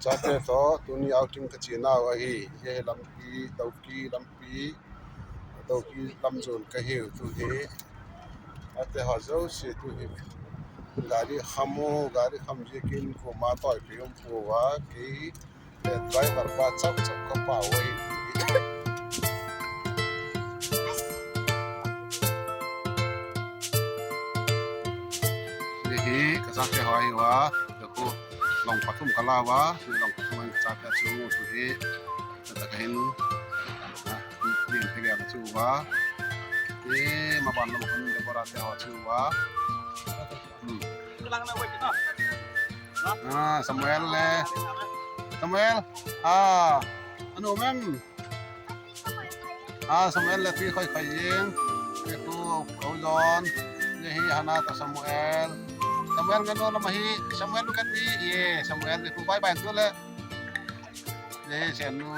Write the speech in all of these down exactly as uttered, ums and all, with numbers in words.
Chate tawh tuni outing ka chianau ahi. Hi lampi, Doki lampi, Doki lam zuan ka hiu tu hi. Ate haw zosia tu hi. Gari kham u, gari kham ziakin kuama tawipi um pua, kei driver pa chau chau ka pau ahi. Hi ka chate haw hi ua, ka ku long pathum ka la ua, long pathum ka chate chu tu hi. Ka tak hin, lim te gel chu ua. Maban lam khun Deborah te haw chu ua. Samuel le, Samuel, a, a nuam em? A, Samuel le tui khoi khoi zing. Zia khu, ko John. Zia hi Hana tawh Samuel. Samuel nganu lam ahi. Samuel, look at me. Ye, Samuel, zia khu bye bye tu le. Zia hi Sennu.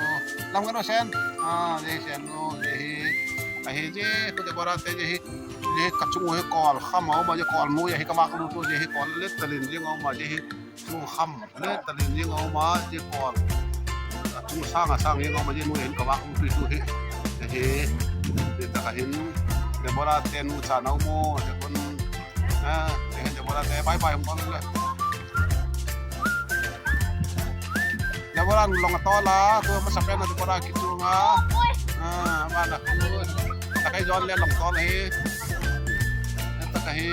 Lam nganu Sen. A, zia hi Sennu, zia hi. Ahi zia khu Deborah te zia hi. Zia hi ka chung ua hi kawl kham a um a, zia kawl mu zia hi ka vâk lut u, zia hi kawl let talin zing a um a, zia hi. Chung kham let talin zing a um a, zia kawl. A chung sâng a sâng zing a um a, zia nu in ka vâk lut u tu hi. Hi, zia tak ah hin, Deborah te nu cha nau mu, zia khun, a, zia hin Deborah te bye bye hung bawl le. Deborah long a tawl a, tu masapen a Deborah kichung a. A, ama na khu. Tak ah John le long tawl ahi. Tak ahi.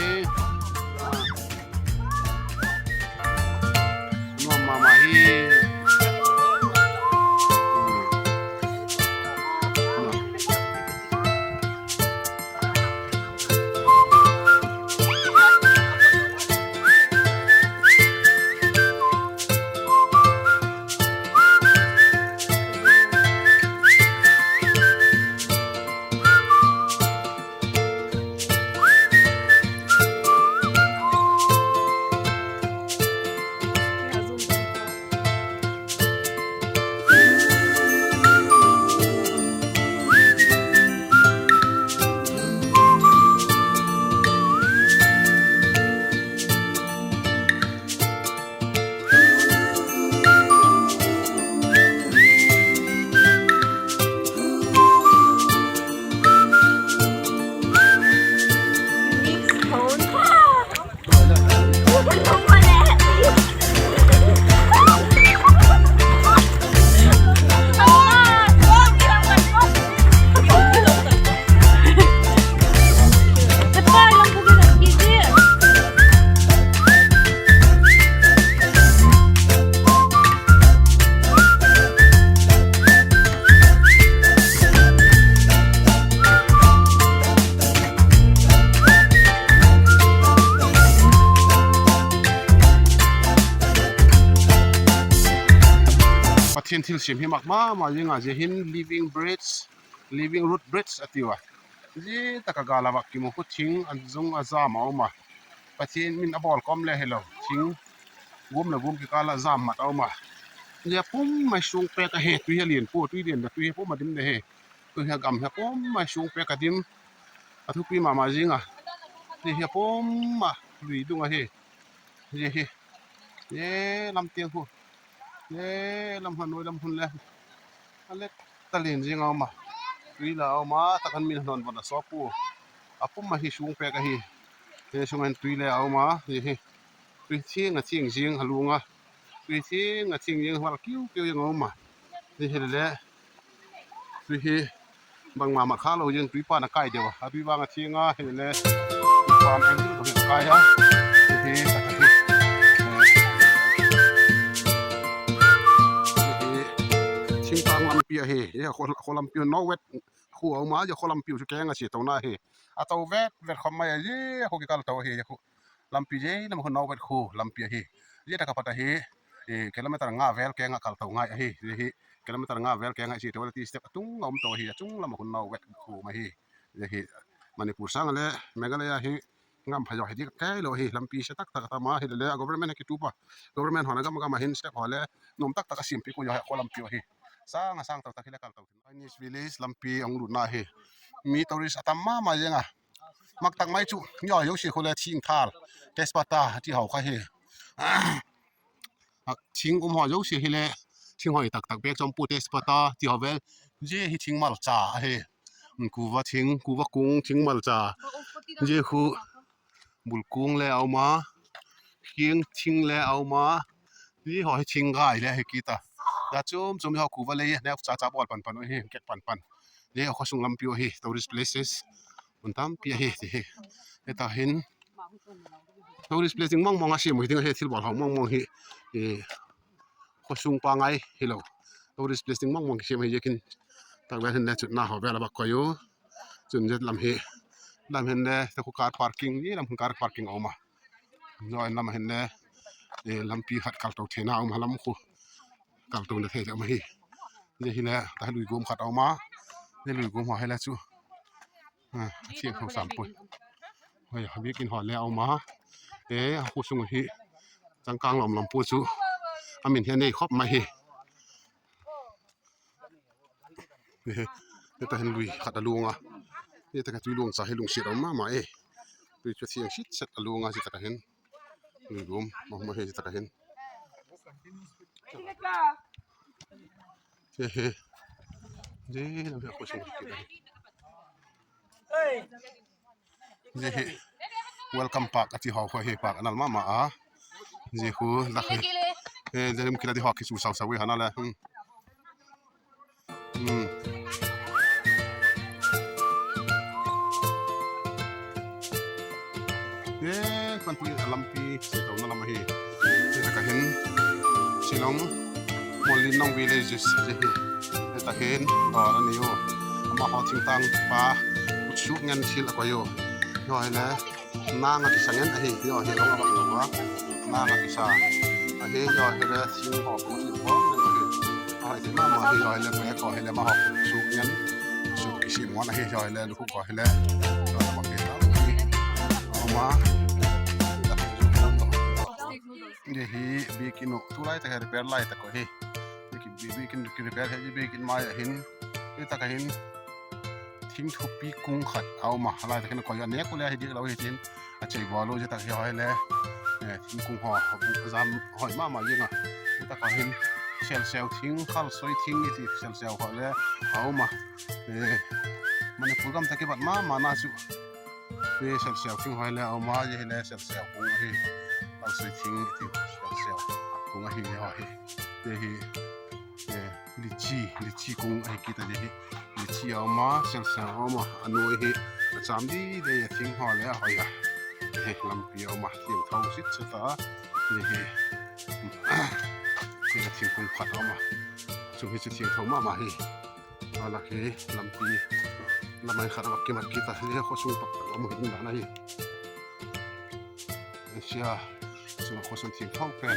Nuam ma ma hi. Pathian thilsiam hi mak ma ma zing a, zia hin living bridge, living root bridge a tiu a. Zia tak ah gâl a vak kimu khu thing a zung a jam a um a. Pathian min a bawl kawm le hilo, thing gum leh gum kikâl ah jam mat a um a. Zia pum mai suang pêk ahi, tui hi a lian pua, tui lian leh tui hi pum a dim de hi. Tui hi a gam hi a pum mai suang pêk a dim. A thupi ma ma zing a. Zia hi a pum a lui dung ahi. Zia hi, zia lam tiang khu, zia lam hun, nuai lam hun le a let talin zing a um a. Tui la a um a, tak ah min hon von a sawp pua. A pum ahi suang pêk ahi. Zia sung in tui le a um a, zia hi. Tui thiang a thiang zing a luang a. Tui thiang a thiang zing a hual kiu kiu zing a um a. Zia hi le, tui hi bangma mat kha lo zing, tui pan a kai deu a, a tui vang a thiang a, hi le, tui pan a kai a, hi, hi, thingtâng lampi ahi, hi, khaw, khaw lampi, Norwet khua a um a, zia khaw lampi chu keng a chia tona hi, a to vet vet khawm mai a, zia khu kikal to ahi, zia khu lampi zia lam khu Norwet khu lampi ahi, zia tak ah pat ahi, kilometer nga vel keng ah kal to ngai ahi, zia hi, kilometer nga vel keng ah chia to a, ti step a tung a um to ahi, a chung lam ah khu Norwet khu um ahi, zia hi, Manipur sâng a le, Meghalaya hi, ngam pha zaw hi dik kei lo hi, lampi sia tak tak a tam a, hi le le, a government a kitup a, government haw'n a gam a gam a hin step haw le, nuam tak tak a siampiak u zaw hi, khaw lampi ahi, sâng a sâng to tak hi le kal to. Chinese village lampi a hung lutna hi, mi tourist a tam ma ma zing a, mak tak mai chu, ngai zosia khu le thingthal, tejpata ti haw kha hi. Thing um haw zosia hile, thing hoi tak tak bêk chu um puai, test pata ti haw vel. Zia hi thing malcha ahi. Kuva thing, kuva kung thing malcha. Zia khu bulkung le a um a, kiang thing le a um a. Zia haw hi thing gai le hi kit a. Zia chuam chuam hi haw kuva lei neucha cha bawl pan pan uh hi, kek pan pan. Zia haw khawsung lampi uh hi, tourist places hun tampi ahi ti hi. Hita hin tourist place ding mawngmawng a siam uh hi ding ahi, thil bawl haw mawngmawng hi. Khawsung pa ngai hilo, tourist place ding mawngmawng kisiam ahi ziakin, tak vel hin le chutna haw vel a va koi u. Chun zia lam hi, lam hin le khu car parking, zia lam khu car parking a um a. Zia lam hin le lampi khat kalto theina um a, lam khu kalto na thei um ahi. Zia hile ta hi luiguam khat a um a. Zia luiguam haw hile chu thiang tho sam puai. Biakin haw le a um a. E, a khawsung hi changkâng lam lam pua chu a min hi a nei khop mai hi. Hita hin lui khat a luang a. Hita ka tui luang cha hi lungsiat a um ma ma e. Tui chu thiang sit set a luang a, zia tak ah hin. Luiguam ma ma hi zia tak ah hin. He he. Zia lam hi a khawsung kit ahi. Zia hi welcome park a ti haw khu hi, park a nal ma ma a. Zia khu lak hi. Zia lim kila di haw kisu sau sau hi hana le. Panpui a lampi se tona lam ahi. Zia tak ah hin Shillong, Moulin Nong Villages zia hi. Zia tak hin dawr a nei u. Amahaw thingtâng pa, kut suk ngen thil a koi u. Zia hile nang a kisa ngen ahi. Zia hi long a bak lo a, nang a kisa ahi. Zia hile thing haw pu si haw ngen ahi. Ahi ti ma ma hi. Zia hile bag haw hile amahaw kut suk ngen, suk kisiam ngen ahi. Zia hile lukhuk haw hile, zia haw hile ama, zia hi biakin uh, tulai tak hi repair lai tak uh hi. Biakin repair hi, biakin mai ah hin, zia tak ah hin thing thupi kung khat a um a, a lai tak hin a koi a, nêk u le hi diak lo hi tin, a chei bawl u. Zia tak hi hoi le thingkung haw, zam hoi ma ma ziang a. Zia tak ah hin selseu thing, khalsoi thing i ti selseu haw le a um a. Manipur gam tak i bat ma ma na chu selseu thing hoi le a um a. Zia hile selseu kung ahi, khalsoi thing i ti selseu kung ahi. Zia hi, zia hi litchi, litchi kung ahi kit a. Zia hi litchi a um a, selseu a um a, a nuai hi a châm di di a, thing haw le a hoi a. Lampi a um a, thiangtho sit sit a. Zia hi, zia thingkung khat a um a, chung hi chu thiangtho ma ma hi. A lak hi lampi lamai khat a va kimat kit a, zia khawsung tak tak a mu hi ding dan ahi. Asia, chung khawsung thiangtho pen.